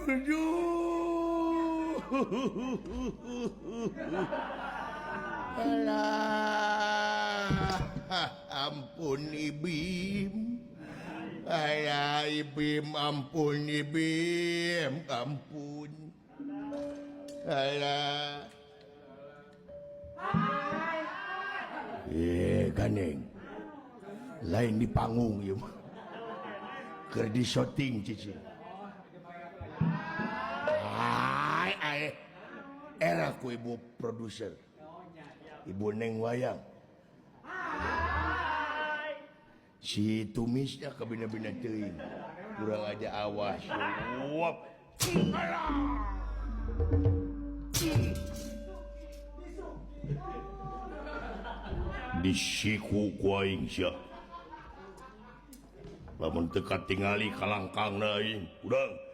Aduh. Alah, ampun Ibim. Alah Ibim, ampun Ibim, ampun. Alah. Gandeng. Lain di panggung ieu mah. Keur di syuting cicing. Ai ai. Era ku ibu produser. Ibu Neng Wayang. Si tumisnya kabina-bina teuing. Kurang aja awas. Wop. Di siku ku aing sia. Lamun teu katingali kalangkang aing. Urang.